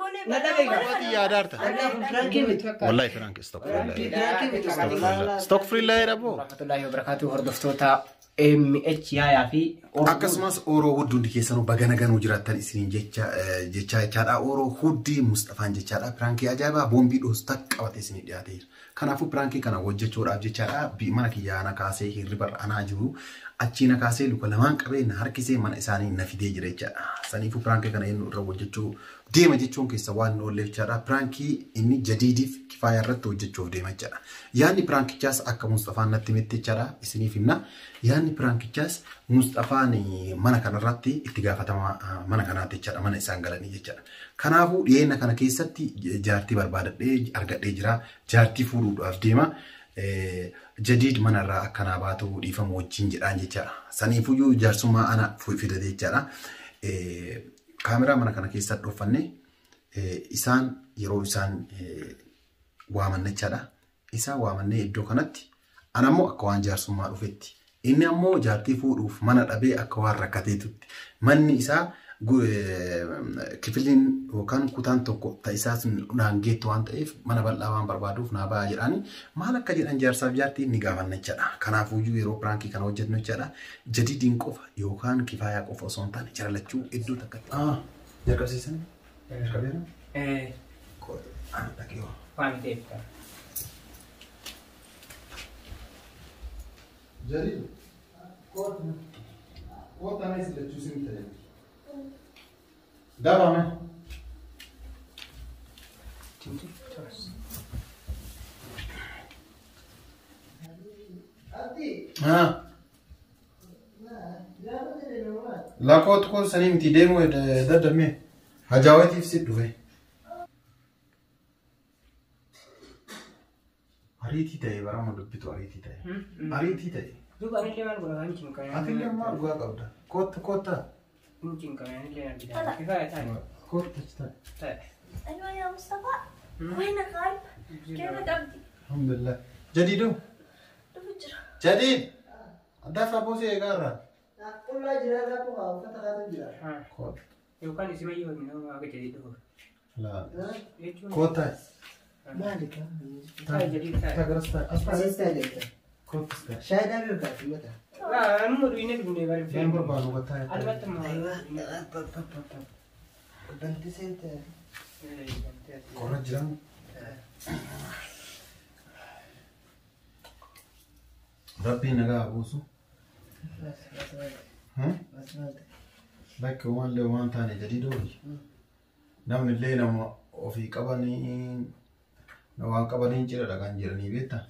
goonee Na dhabeeka. Ati yaadaarta. Pirankii miti. Wallahi prank astaghfirullah. Pirankii miti. Astaghfirullah. Astaghfirullah rabbo. Warahmatullahi wabarakatuh hordoftoota MH Yaayaa fi Akkasumas Oroo hundi hundi keessanuu baga naganuu jiraattan isiniin jecha jecha jechaadha. Oroo hundi Mustafaan jechaadha. Piraankii ajaa'ibaa boombii dhoostaa qabatee isinii dhiyaateera. Kanaafuu piraankii kana hojjechuudhaaf jechaadha. Mana kiyyaa na kaasee hirriba anaa jiru achii na kaasee luka lamaan qabee na harkisee mana isaanii na fidee jira jechaadha. Saniifuu piraankii kana inni irra hojjechuu deema jechuun keessa waan hin oolleef jechaadha. Piraankii inni jadiidiif kifaaya irratti hojjechuuf deema jechaadha. Yaadni piraankichaas akka Mustafaan natti himetti jechaadha. Isiniif himna. Yaadni piraankichaas Mustafaan mana kanarratti itti gaafatama mana kanaatti jechaadha. Mana isaan galanii jechaadha. Kanaafuu dhiyeenya kana keessatti jaartii barbaadadhee argadhee jira. Jaartii fuudhuudhaaf deema. Jadiid manarraa akkanaa baatu dhiifama wajjin jedhaan jechaadha. Saniifuyyuu jaarsummaa ana fidate jechaadha. Kaameraa mana kana keessatti dhoofanne isaan yeroo isaan waamanne jechaadha. Isaan waamannee iddoo kanatti ana ammoo akka waan jaarsummaa dhufetti. Inni ammoo jaartii fuudhuuf mana dhabee akka waan rakkateetutti. Manni isaa kifiliin yookaan kutaan tokko ta'isaa sun naan geettu waan ta'eef mana bal'aa waan barbaaduuf naa ba'a jedhaani maal akka jedhan jaarsaaf jaartii ni gaafanna jechaadha. Kanaafuyyuu yeroo piraankii kana hojjennu jechaadha. Jadiidiin qofa yookaan kifaayaa qofa osoo hin taane jara lachuu iddoo takkatti. Jalqabsiisan? Jalqabeera? Dhaqee waan ta'eef ta'a. Jadiid, kootu. Kootu anas lachuu sin ta'e. Dabame. Lakkoot kun sanii miti deemuu daddabme. Hajaawatiif si dhufe. Ariitii ta'e barama dubbitu ariitii ta'e. Ariitii ta'e. Duuba anillee maal godha waan cinqame. Atillee maal dhugaa qabda? Kootta kootta. Hin cinqame anillee argita. Kifaaya taa'e. Kootta taa'e. Taa'e. أيوة يا مصطفى وينك غايب؟ كيفك أبدي؟ Alhamdulillah. Jadiidoo. تفجر Jadiid. Dafa boosee eegaarra. Qullaa jira rakkoo qaba uffata kaatu jira. Kootta. Yookaan isima yoo hin nama akka jadiid dhufu. Laa. Jechuun Kootta. Maali kan? taa'e jadiid taa'e. Taa'e garas taa'e. As taa'e. Asis ta'e jirta. Kootta taa'e. Shaayii dhaabee kaatu mata. Anuma dhuyinee dhugne bari. Hin barbaadu taa'e. Albatta ma. Banti seente. Qorra jiran. Rabbiin nagaa haa buusu. Lakki waan waan taane jadiidoo. Namni illee nama ofii qabanii waan qabaniin cidha kan jedhanii beektaa?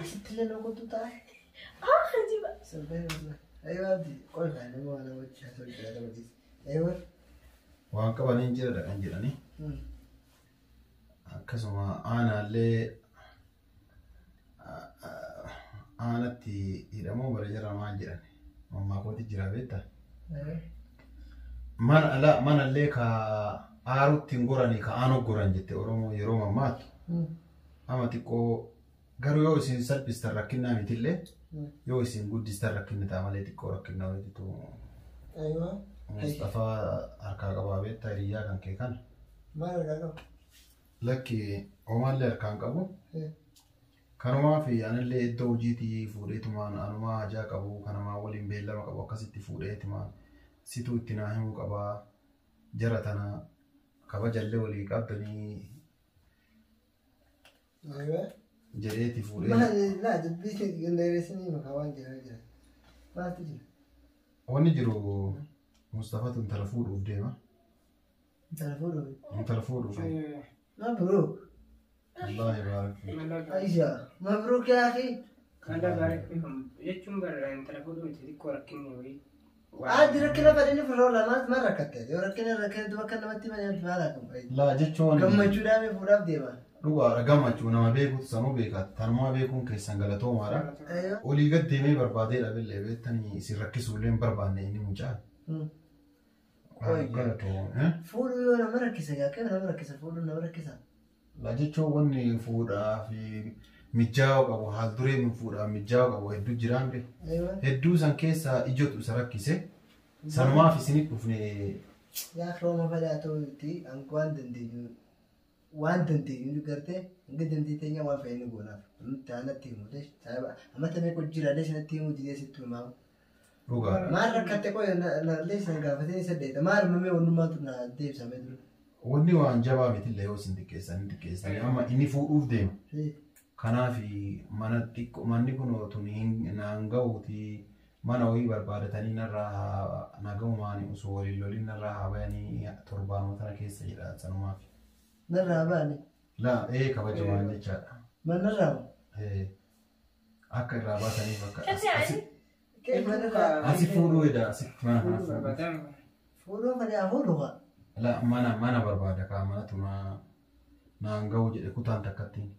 Asitti illee nama kottu taa'e. آه خدي بقى Sirbee wallahi. Ayiwa abdi qola kaa nama waan nama hojii haasa'u jira nama dhiisi. Ayiwa. Waan qabaniin cidha kan jedhanii. Akkasuma aanaallee aanatti hidhamoo bara jara maal jedhan mammaakootti jira beektaa? Mana ala manallee ka aarutti hin goranii ka aanu goran jette Oromoo yeroo mammaatu. Ama xiqqoo garuu yoo isin salphistan rakkinnaa mitillee yoo isin guddistan rakkinni ta'a malee xiqqoo rakkinnaa wayititu Ayiwa. Mustafaa harkaa qabaa beektaa hiriyyaa kan kee kana. Maal argaa qabu? Lakki homaallee harkaan qabu. Kanumaa fi anillee iddoo hojiitii fuudheetumaan anumaa hajaa qabu kanamaa waliin beellama qabu akkasitti fuudheetumaan situu itti naa himuu qabaa jara tana kabajallee walii qabdanii Ayiwa. jedheeti fuudhee. Maali laa dubbii gandareessanii maqaa waan jira jira. Maaltu jira? Wanni jiru Mustafatu intala fuudhuuf deema. Intala fuudhuuf. Intala fuudhuuf. Mabruuk. Wallaahi baarak fiik. Aisha. Mabruuk yaa akhi. Allah baarik fiikum jechuun bara intala fuudhuu miti xiqqoo rakkinni wayii. Addi rakkina fadhini furola maal maal rakkatte? Yoo rakkina rakkina duba kan namatti malee maal akkam. Laa jechuun Gammachuu dhaabee fuudhaaf deema. dhugaadha gammachuu nama beekutu sanuu beeka. Tanumaa beekuun keessan galatoomaadha. Ayiwa. Olii gad deemee barbaadee dhabillee beektanii isin rakkisuullee hin barbaanne inni mucaa. Galatooma. Fuudhuu yoo nama rakkisa gaa akkam nama rakkisa fuudhuun nama rakkisa. Laa jechuun wanni fuudhaa fi mijaa'uu qabu haal dureen fuudhaa mijaa'uu qabu hedduu jiraan be. Ayiwa. Hedduu san keessaa ijotu isa rakkise. Sanumaaf isinit dhufne Yaa rooma fedhaa ta'uuti hanga waan dandeenyu waan dandeenyu gartee hanga dandeetteenya waan fe'e ni goonaaf. Nuti aanatti himu amma tamee jira sanatti himu didee sitti himaa. Dhugaadha. Maal rakkatte qoy nallee san gaafatee isa deeta maal mamee wannummaatu na deebisame dura. Wanni waan jabaa mitillee yoo isin xiqqeessan xiqqeessan amma inni fuudhuuf deema. Kanaaf mana xiqqoo manni kun otoo naan gahuuti mana wayii barbaadatanii narraa nagahumaan osoo waliin loliin narraa haa bayanii torbaanuma tana keessa jedha sanumaaf. Narraa baane. Laa ee kabajamaan jechaadha. Maal narraa? Akka irraa baasaniif akka Manarraa. asi fuudhuu jedha asitti mana kana fuudhuu. Fuudhuu fedhaa fuudhuu haa. La mana mana barbaada kaa manatu naan gahu jedhe kutaan takkattiin.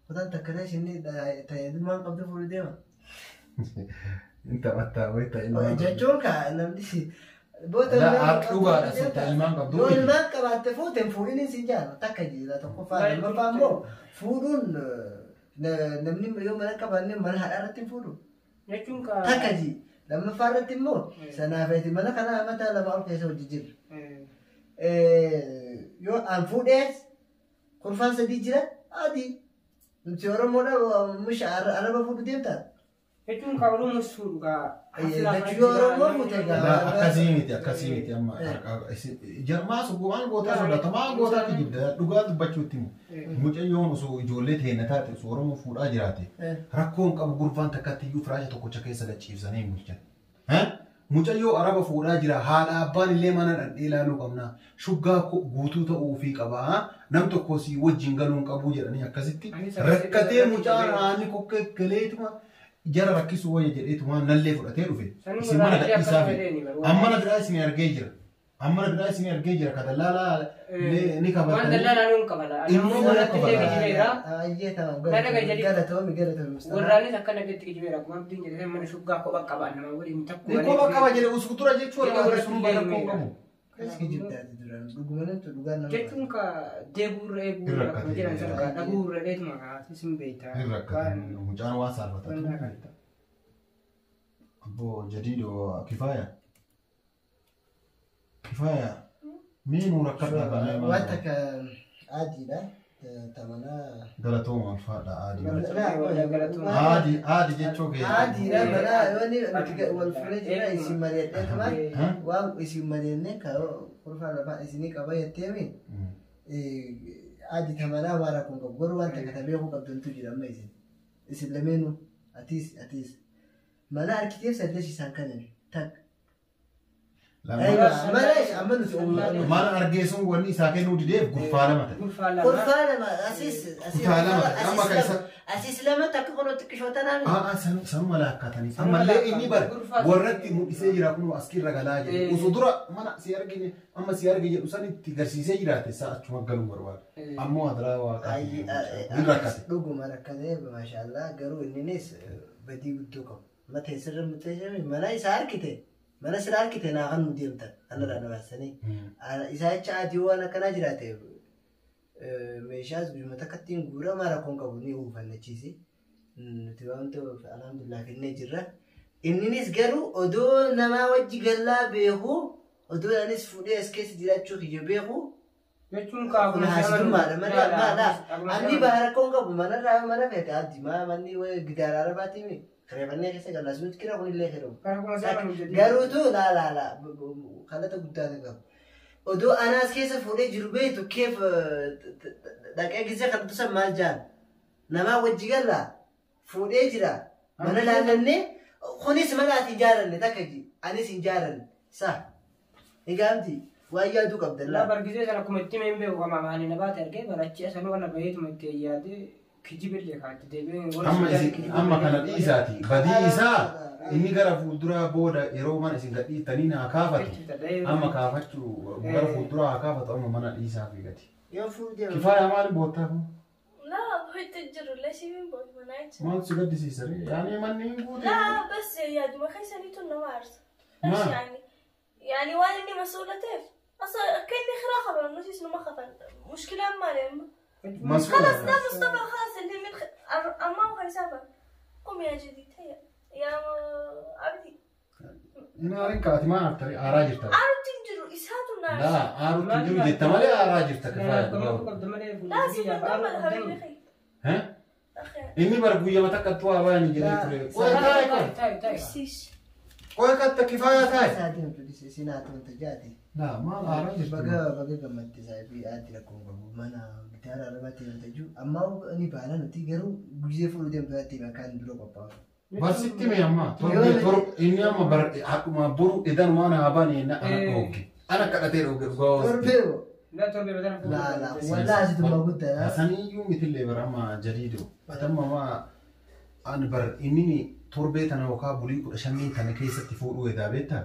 Kutaan takka ta'e isheen tajaajilmaan qabdu fuudhuu deema. Inta battaa wayii ta'e ilmaan. Jechuun kaa namni La dhugaadha sun ta'e ilmaan qabdu. Yoo ilmaan qabaatte fuute hin fuudhin sin jaala takka jira tokkoffaa lammaffaa immoo fuudhuun namni yoo mana qabaanne mana haadhaa irratti hin fuudhu. Jechuun kaa. Takka ji lammaffaa irratti immoo sanaaf mana kana mataa lama ol keessa hojii jirra. Yoo an fuudhees kurfaan sadii jira adii. Nuti Oromoodha musha araba fuudhu deemtaa. Jechuun kaa Oromoos fuudhu kaa. Jechuun Oromoo fuute gaa. Akkasii miti akkasii miti amma jarmaa waan gootaa sodaata maal gootaa kijibda dhugaa dubbachuutti himu. Mucayyoon osoo ijoollee teenna taate osoo Oromoo fuudhaa jiraate rakkoon qabu gurbaan takkatti iyyuu firaasha tokkocha keessa gachiibsanii hin bulchan. Mucayyoo araba fuudhaa jira haadha abbaan illee mana dhandhee ilaaluu qabna shuggaa guutuu ta'uufii qaba nam tokko si wajjin galuun qabuu jedhanii akkasitti rakkatee mucaan haanni kokkee galeetuma jara rakkisuu wayya jedheetuma nallee fudhatee dhufe isin mana gadhiisaa fi amma na biraa isin argee jira amma na biraa isin argee jira ka dallaalaa ni Waan dallaalaa nuun qabala. Immoo mana qabala. Ayyee tamam galatoomi galatoomi. Warraanis akkana jetti kijibeera. Akkuma abdiin jedhee mana shuggaa kophaa qaba nama waliin takku. Ni kophaa qaba jedhe uskutura jechuudha waan sun bakka koo qabu. Kas kijibdaati duraan dhuguma namtu dhugaan nama. Jechuun ka deebuurra eeguurra akkuma jedhan sana ka dhabuurra dheetuma ka isin beektaa. Hin rakkate mucaan waan saalfatatu. Abbo jadiidoo kifaaya. Kifaaya. Mee nu rakkadhaa kana. Waan takka adiidha. Tamanaa. Galatooma alfaadha adii. Adii adii jechuu kee. Adiidha mana yoonni nuti wal fuudhee jira isin mari'adheetuma waan isin mari'annee kurfaa lafaa isinii qaba jetteemi. Adii tamanaa waan rakkoon qabu garuu waan takka beekuu qabdantu jira amma isin. Isin lameenuu atiis atiis. Mana arkiteef saddeet isaan kanan takka. Mana argee sun wanni isaa kennuu dideef gurfaa lama ta'e. Kurfaa lama asis asis lama takka kun xiqqishoota naani. Sanuma laakkaatanii ammallee inni bara warratti mul'isee jira kun askirra galaa jedhu osoo dura mana si argine amma si arge jedhu sanitti garsiisee jiraate isaa achuma galuu barbaada. Ammoo adaraa waaqaa hin rakkate. Dhuguma rakkatee maashaallah garuu inninis badii guddoo qabu. Mata sirra mutee mana isaa argite. Mana sira argite naa kan nu deemtan anarraa na baasanii. Isaa jecha adii waan akkanaa jiraate meeshaas biyyoota takkattiin guuramaa rakkoon qabu ni uwwifannachiisi. Nuti waan ta'eef alhamdulillah kennee jirra. Inninis garuu odoo namaa wajji gallaa beeku odoo anis fuudhee as keessa jiraachuu kiyya beeku. Jechuun kaa Kun haasofummaadha malee maadha. Anni baha rakkoon qabu manarraa mana feete addi maa manni gidaara arabaatiimi. Kireeffannee keessa galla asunutti kira kunillee kiramu. Garuutu laa laa laa kalata guddaa kan qabu. Odoo anaas keessa fuudhee jiru beektu keef dhaqee gisee kan tusan maal jaan namaa wajji gallaa fuudhee jira mana laallannee kunis mana ati hin jaaranne takka ji anis hin jaaranne sa egaa mti waa yaaduu qabda laa. Bargisee sana akkuma itti himee hin beeku kama afaanii na baate argee barachi sanuu kana baheetuma itti yaadee kijibillee kaatti deebi'ee. Amma kana dhiisaati badii isaa inni gara fuulduraa booda yeroo mana isin gadhiiftanii naa kaafatu amma kaafachuu gara fuulduraa haa kaafatu amma mana dhiisaa fi gati. Kifaaya maali boottaa kun? لا بغيت تجر ولا شيء من بوت منايت. Maal si gaddisiisa ree? Yaani manni hin guute. لا بس يا دوما خيسانيتو النوارس. ايش يعني؟ يعني وانا اني مسؤولة اصلا كاني خراخة نسيت انه ما خفن مشكلة مالي خلاص لا مصطفى خلاص اللي من أمامه هيسافر. قوم يا جديد هيا يا عبدي. Inni kaati maa aaraa jirta. Aarutti hin jiru isaatu na aarsa. Laa aarutti hin jiru jetta malee aaraa jirta kifaaya. Laa si gammada habibi kee. Inni bar guyyaa takka tu'aa baay'ee ni jedhee ture. Qoy taa'i. Qoy katta kifaaya taa'i. Saatiin tuti sinaa tuti jaati. Laa maal aaraa jirta. Baga baga gammadde saayibii adii rakkoon qabu mana gitaara arabatti yoo ta'u amma ni baana nuti garuu guyyee fuudhuu deemtu akkaan dura qophaa'u. Barsitti mee amma torbe inni amma bar akkuma boru edan waan haabaan na ana dhooge. Ana kadhatee dhooge dhugaa. Torbee moo? Laa torbee badana fuudhuu. Laa laa wallaa asituma guddaa. Saniyyuu mitillee bara amma jadiido. Atamma maa ani bar inni torbee tana yookaan bulii 15 tana keessatti fuudhuu edaa beektaa?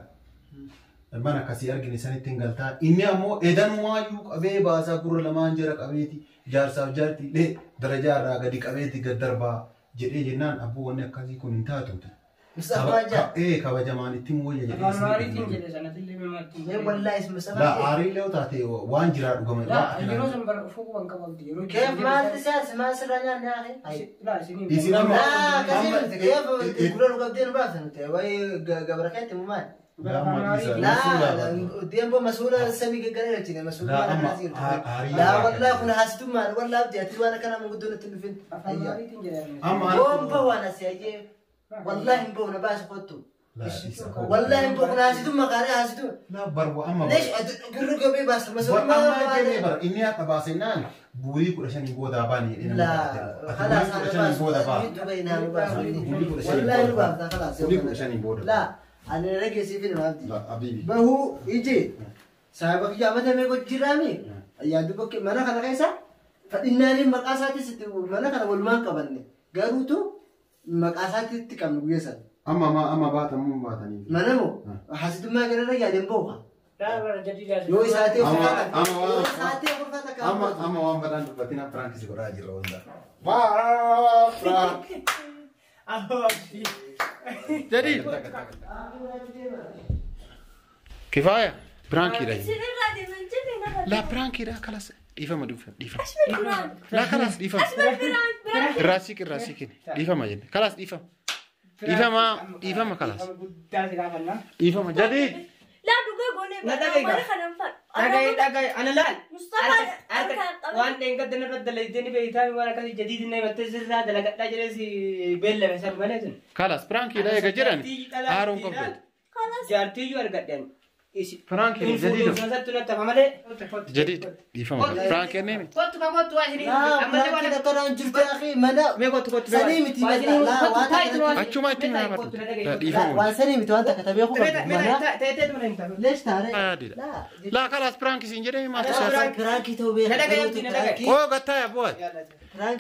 Mana akkasii argine sanitti hin galtaa. Inni ammoo edanumaayyuu qabee baasaa gurra lamaan jara qabeeti jaarsaaf jaarti illee darajaa irraa gadi qabeeti gad darbaa jedhee jennaan abboo wanni akkasii kun hin taatu. Kabajamaan itti wayya jedhee. Afaan maariitiin jedhe sanatillee mamaatti. Mee wallaahi Mustafaa. Laa aariin yoo taate waan jiraa dhugama. Laa yeroo san bara ufuu waan qabamti yeroo. Keef maal isaas maal sirraa nyaanne hafe. Laa isinii. Isin amma. Laa akkasii miti keef gurra nu qabdee nu baafta nuti wayi gabra keetti mumaan. Laa deembo masuula samii gaggara galchine masuula waan akkasii hin Laa wallaahi kun haasitummaan wallaahi abdii ati waan akkana manguddoo natti hin dhufin. Afaan maariitiin jedhe. Amma. Boomba waan asii ayyee. والله نبغى نباس خطو والله نبغى ناسيتو ما قال ناسيتو لا برو اما ليش قرقوا بي باس مسؤول ما ما بر اني اباسنان بوري كل عشان يبغى داباني لا خلاص انا باس والله نبغى خلاص لا انا رجع سيفين ما بدي لا حبيبي بهو يجي صاحبك يا متى ما يقول جرامي يا دوبك ما انا خلاص فإنني لي مقاساتي ست ما انا خلاص والما قبلني قالوا maqaa isaatti itti qabnu guyyaa sana. Amma amma baatamu baatanii. Mana moo haasitummaa kanarra yaadeen booha. Yoo isaatee ulfaata amma amma waan badaan dubbatina piraankisi godhaa jirra wanta. Waa piraank. Jadi. Kifaaya piraankiidha. Laa piraankiidha kalas. Dhiifama dhiifama. Laa kalaas dhiifama. Irraa siiqin dhiifama jenne kalaas dhiifama. Dhiifama dhiifama kalaas. Dhiifama jadi. Laa dhugaa goonee mana kanan fa'a. Dhagaye ana laal. Waan dheengadda narra dalaydee ni beektaa waan akkasii jadiidin na himattee sirraa dalagadhaa jedhee si beellame san malee sun. Kalaas piraankiidha eega jedhan haaroon qabdu. Jaartiyyuu argadhan. Piraankiin jadiidha. Jadiid dhiifama. Piraankiin neemi. Kottu kottu waa isin. Ammallee akkanaan jirtu akhi mana. Mee kottu kottu. Sanii miti Achuma itti nama dhiifama. Waan sanii miti waan takka tabeeku qabdu mana. Teetee mana hin taatu. Leesh taare. Laa kalaas piraankii siin jedhee maaltu siyaasa. Piraankii ta'uu beeku. Koo gattaa yaa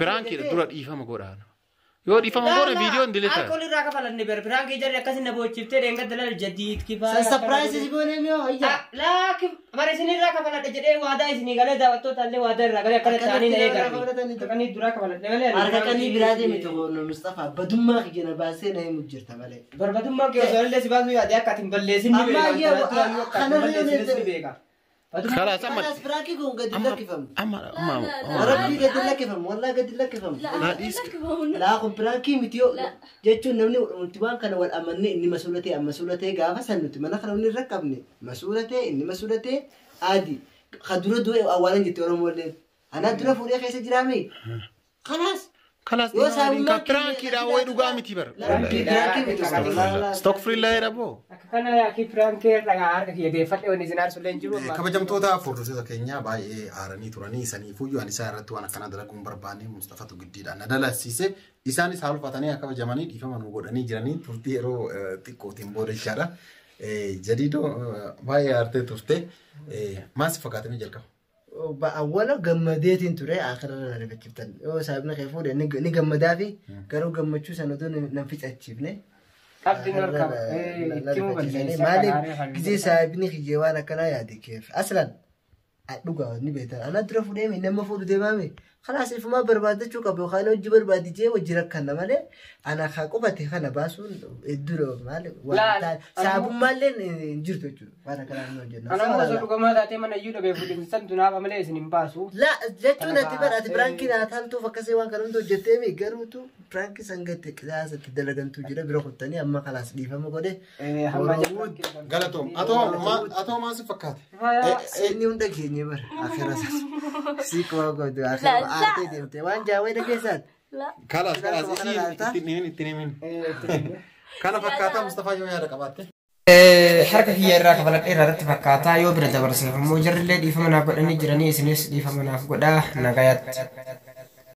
Piraankiidha dura dhiifama godhaa. Yoo dhiifama goone viidiyoon dilita. Alkoolii irraa kafalanne ber piraankii jarri akkasin na boochiftee dheengadda laal jadiid kifaa. San sapiraayisis goone miyoo ayya. Laa bara isin irraa kafaladhe jedhee waadaa isinii galee daawwattoota illee waadaa irraa galee akkana ta'anii na eegan. Harka duraa kafaladhe malee. Harka qanii biraa deeme tokko Mustafaa badummaa kiyya na baasee na himu jirta malee. Barbadummaa kee osoo illee si baasuu yaade akka ati hin balleessin ni beeka. خلاص أما خلاص براكي كون قد لكفهم أما ربي قد لكفهم والله قد لكفهم لا ديسك لا كون براكي متيو جتشو نمني وانتبان كان والأمني إني مسؤولتي أم مسؤولتي قافة سنتي ما نخلوني ركبني مسؤولتي إني مسؤولتي عادي خدرو دو أولا جت ولا مولد أنا درا فوري خيس جرامي خلاص خلاص برانكي دا وين وقامي تبر ستوك فري لا يربو kana yaaki piraankii dhagaa harka kiyya deeffadhe wanni isin aarsu illee hin jiru. Kabajamtoota hordoftoota keenyaa baay'ee aaranii turanii saniifuyyuu ani isaan irratti waan akkanaa dalaguu hin barbaanne Mustafatu giddiidhaan na dalasiise isaanis haalfatanii akka kabajamanii dhiifama nu godhanii jiranii turtii yeroo xiqqootiin booda jechaadha. Jadiidoo baay'ee aartee turte maal si fakkaatamee jalqaba? Awwaala gammadeetiin ture akirra na rifachiiftan yoo saayibni kee fuudhe ni gammadaa fi garuu gammachuu sana otoo nan ficachiifne. Qabdiin ol qaba. Itti muu balleessa. Maaliif gisee saayibni kiyyee waan akkanaa yaade keef aslan Dhugaa ni beektan. Ana dura fuudhee nama fuudhu deemaame. Kalaas ifumaa barbaadachuu qabu yookaan hojii barbaadijee hojii rakkanna malee ana haa qubate kana baasuun hedduu maal waan saabummaallee hin jirtu jechuudha. Waan akkanaa hin hojjennu. Ana immoo osoo dhugamaa taatee mana iyyuu dhabee fuudhinsa santu naaf amalee isin hin baasu. La jechuun ati bara ati piraankii naa taaltuuf akkasii waan kana hunda hojjettee garuutu piraankii san gatte qisaasatti dalagantu jira bira kuttanii amma kalaas dhiifama godhe. Galatoom. Atoo maal si fakkaate? Inni hunda keenye bara akira si koo godhu akira aartee deemte waan jaawee dhageessaat. Kalaas kalaas ittiin himin ittiin himin. Kana fakkaataa Mustafaa yoo yaada qabaatte. Harka kiyya irraa kafaladhee irratti fakkaataa yoo bira dabarseef immoo jarrillee dhiifama naaf godhanii jiranii isinis dhiifama naaf godhaa nagayaatti.